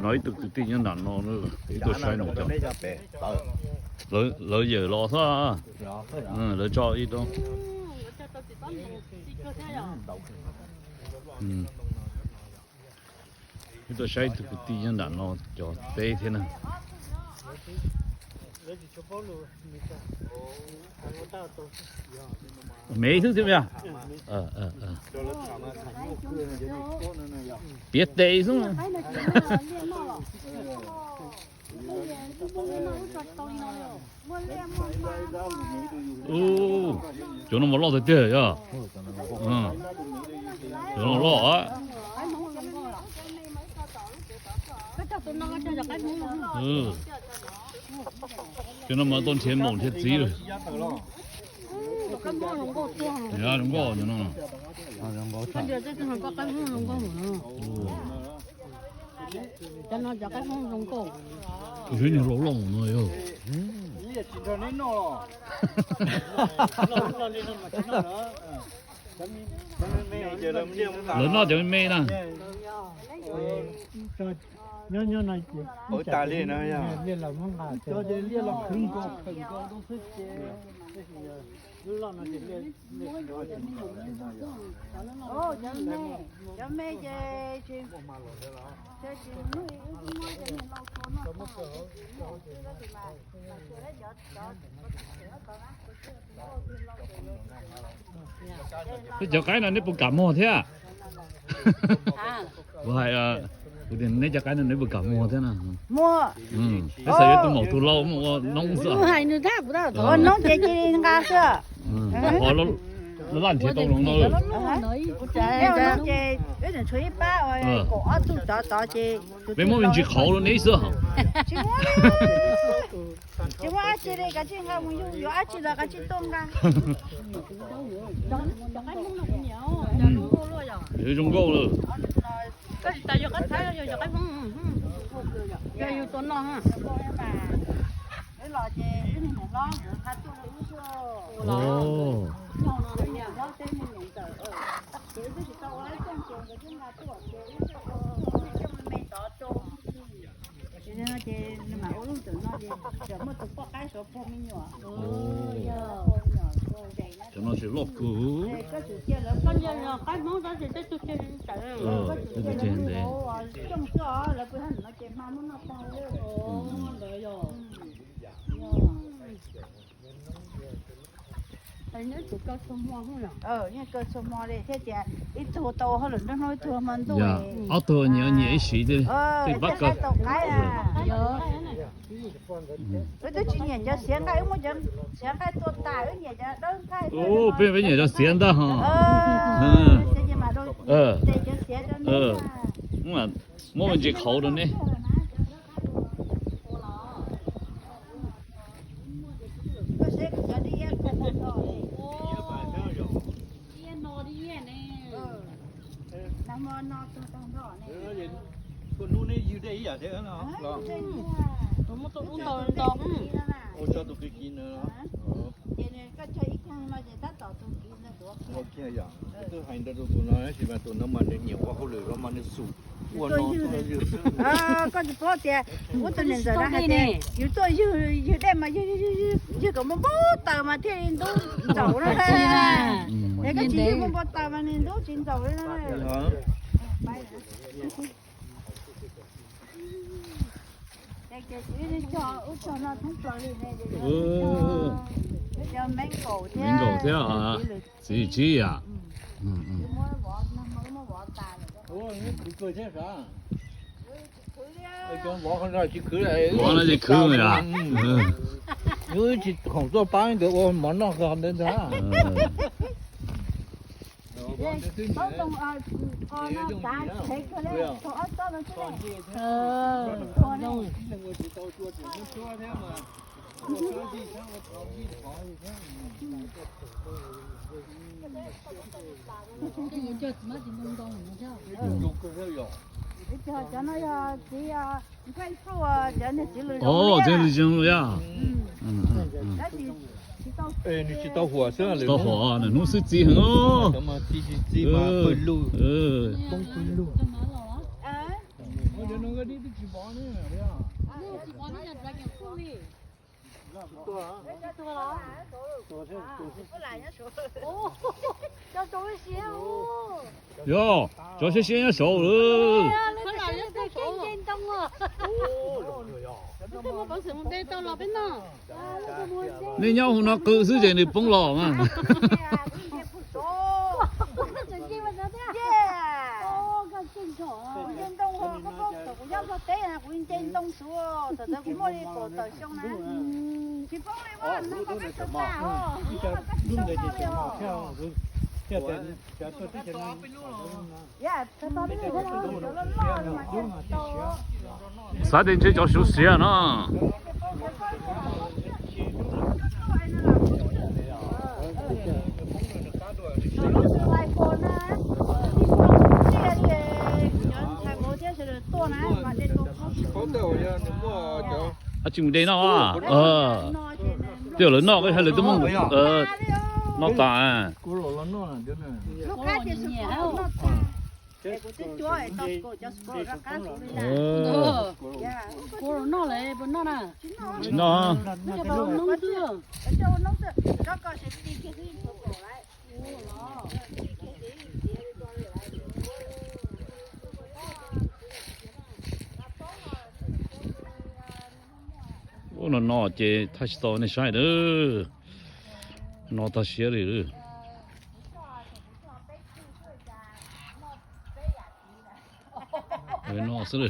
No ib tug kwv tij nyob nram no, ib tug saib no cov. Lawv yawm los xwb. Lawv tso ib tug. Ib tug saib ib tug kwv tij nyob nram no cov teb thiab na. Mev xwb thiab yog. Piav tes xwb. Cov no mas loj tiag tiag yog. Cov no loj. Cov no mas tau nrhiav maum nrhiav txiv lawm. Zoo nkauj cov no. Cov no cov qaib hmoob zoo nkauj. Tus xyov nyuag laus laus no yog. Lawv noj cov me me na. Cov me ces Peb cov qaib no neb puas kam muag thiab? Kuv hais, kuv tias neb cov qaib no neb puas kam muag thiab na? Muag. Peb xav yuav tus maum tus lau muaj ua noob xwb. Hais nws thab kuv ua noob ces cia li nqa xwb. Ho laj nrhiav tau no. Ces wb tseem tshuav ib pab kaum ob tug cov tod ces peb muab me ntsis qhauv rau neb xwb. Tsis muab, tsis muab dab tsi li, kav tsij nqa mus yug, yuav dab tsi los kav tsij tuaj nqa. Zoo nkauj lawm. Koj tsis tas yog qab thab, yog yog qab hmoob, yog yus tua noj. Cov no tsis loj kawg. Qaib hmoob tab sis tej tug ceg ntev. Yeej kaw txhua hmo li thiab tias ib tug tau hauj lwm nruab hnub, ib tug hmo ntuj. Ob tug nyias nyias ib siv thiab, tej pab kaw tau qaib. Wb twb tsis nyiam cov xiav nqaij, wb muab cov xiav nqaij tua tas, wb nyiam cov dawb nqaij. Peb, peb nyiam cov xiav ntag ho. Muab me ntsis qhauv rau neb. Koj tsis paub tias, ub, tus niam ntxawm no hais tias yus tuaj ywg, ywg dej mas ywg, ywg kom npau npau taws mas thiaj li ntub ntxaus na. Es koj tsis ywg npau npau taws mas nws ntub tsis ntxaus li na. Ub, cog mev nkaum thiab, txiv tsib yam. Vov no tsis khwv yam. Wb tsis khoom tuaj pab nkawd ua mov noj ntawd ntag. Cov no yog txiv Nkaj Phauj, cov niag txiv lws zoo yog. Nws tsis tau huam xwb, tsis tau huam, nws hnub xwb txiv heev. Txiv mas pawg lug, poob pawg lug. Yog, cov siab siab nyob saud lawm. Nej nyob hauv no qw xwb ces nws poob los mas. Xav tias ntshe cov suav xiav no. Ab, tsis mus de noj. Twb yog lawv noj, hais lawv twb muaj noj tas. Tsis noj. Ub, no no ces thaj tsis tau nej saib lawm. No tag siab li. No xwb.